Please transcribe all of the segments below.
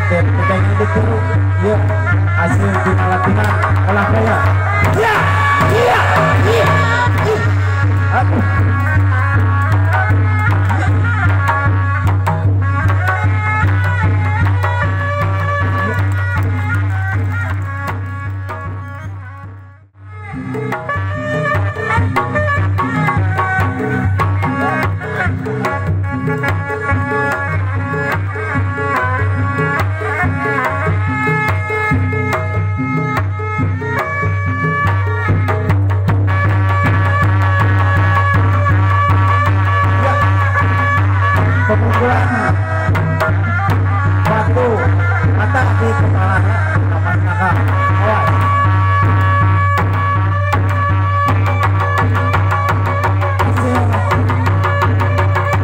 Dan itu ya hasil dina latihan olahraga. Ya, iya, iya, iya. Aduh. Pemukulan batu mata di kepala kapan kakak. Awas. Hasil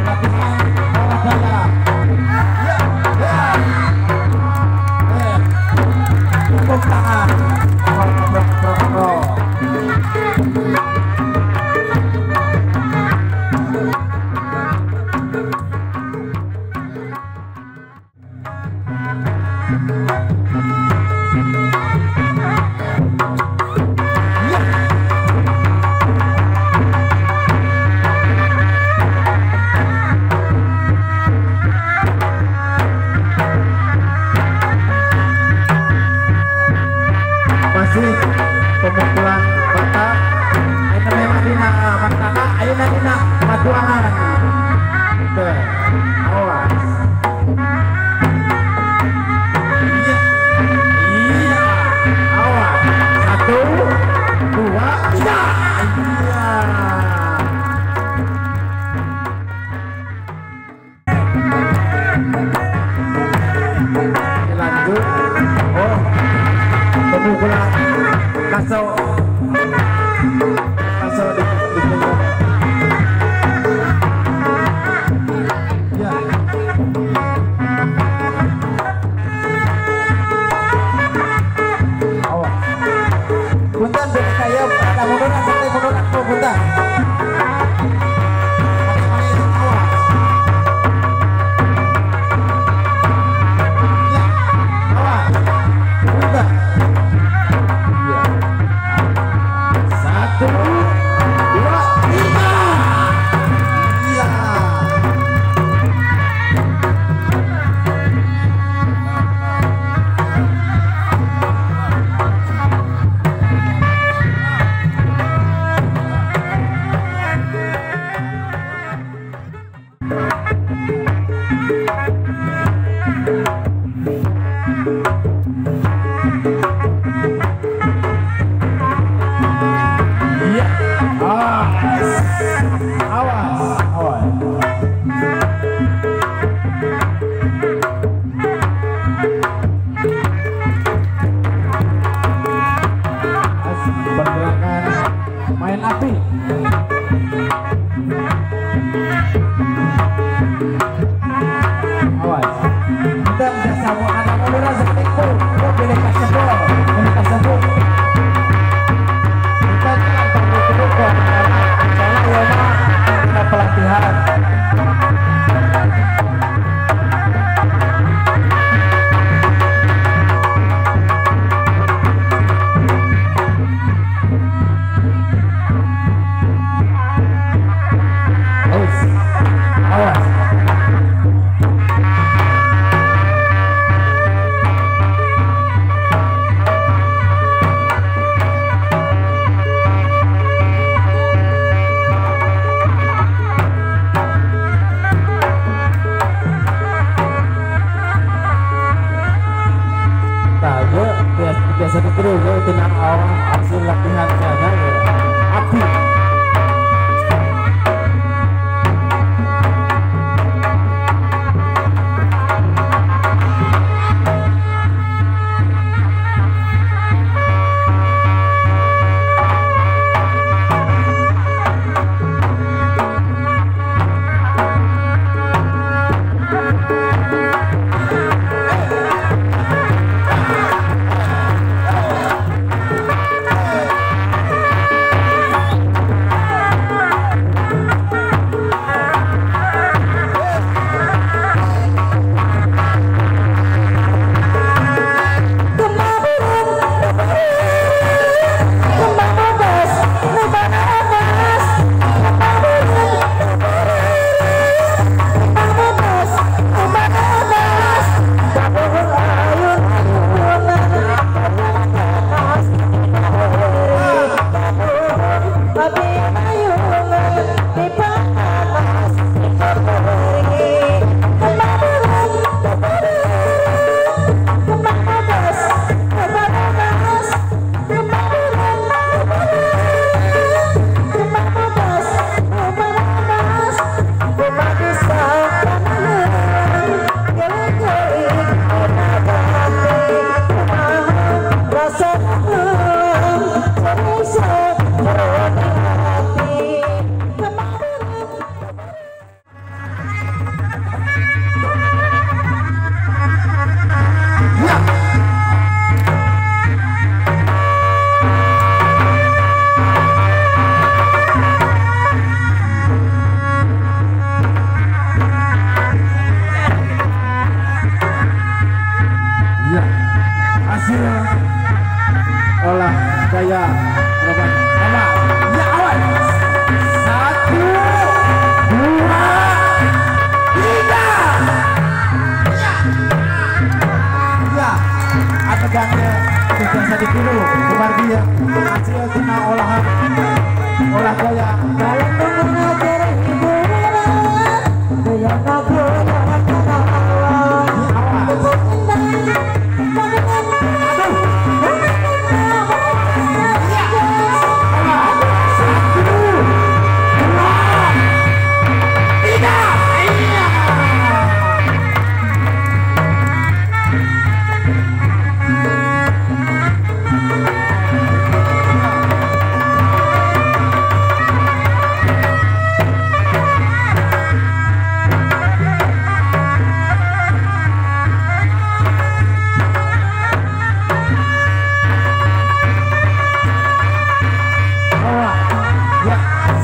latihan olahraga. Ya, ya. Tepuk tangan. Masih pemukulan bata ayeuna memang dina mantana ayeuna dina matuangan. Oke, awas. Iya, iya, awas. 1, 2, 3. Iya. Lanjut. Oh, pemukulan kaso kaso di ya. Awas. Punten beda kaya ada munduran sampai munduran tuh punten. Ya, awas. Punten. Ya. 1, 2, 3. Iya. Iya. Awas. Awas. Awas. Pergerakan main api. Awas. Kita jasa ada munduran seperti itu. Pilih kasebol, pilih kasebol. Kita kan perlu ke soalnya ya mah pelatihan.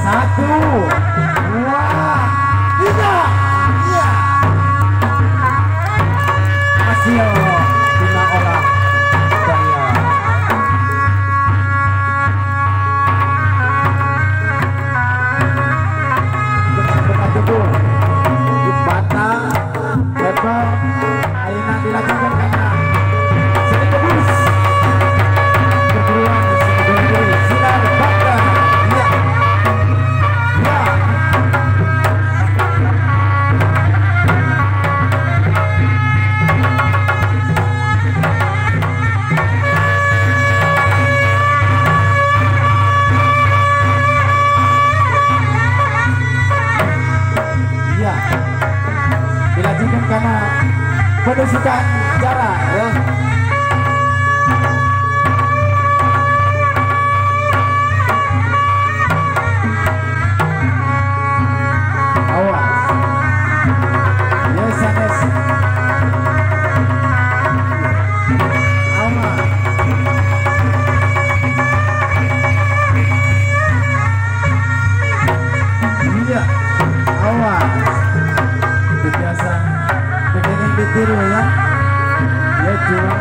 1, 2, 3. Iya. Hasil lima olah daya. Bata lebar ayeuna dilakukan karena seni kebus perguruan seni Sinar Bangga. Ya. Ya. Ya. Dilanjutkan karena penusukan jarak ya. Awas. Yes, yes. Awas. Iya. Awas. Biasa pengen ditiru ya. Ya cuma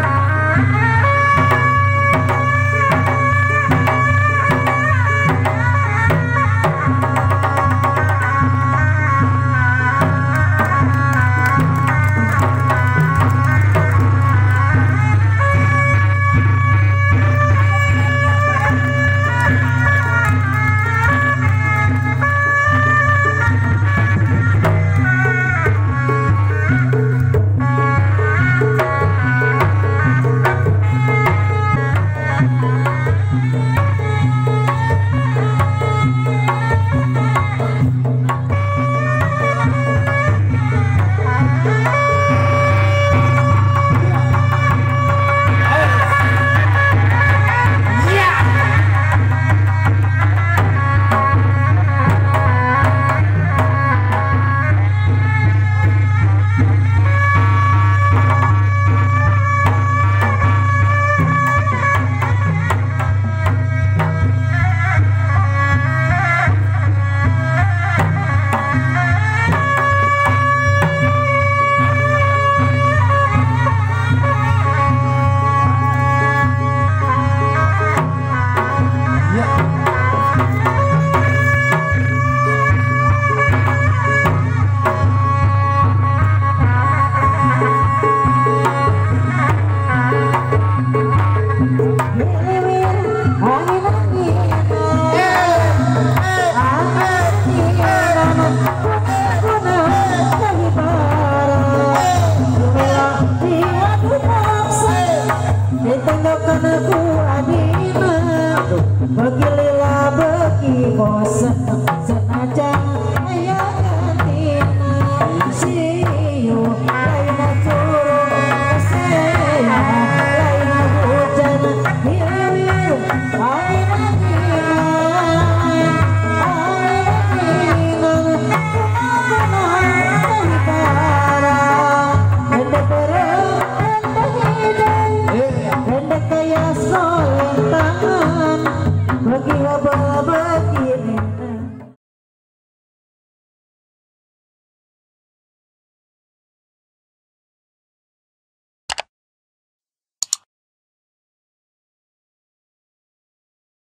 bagi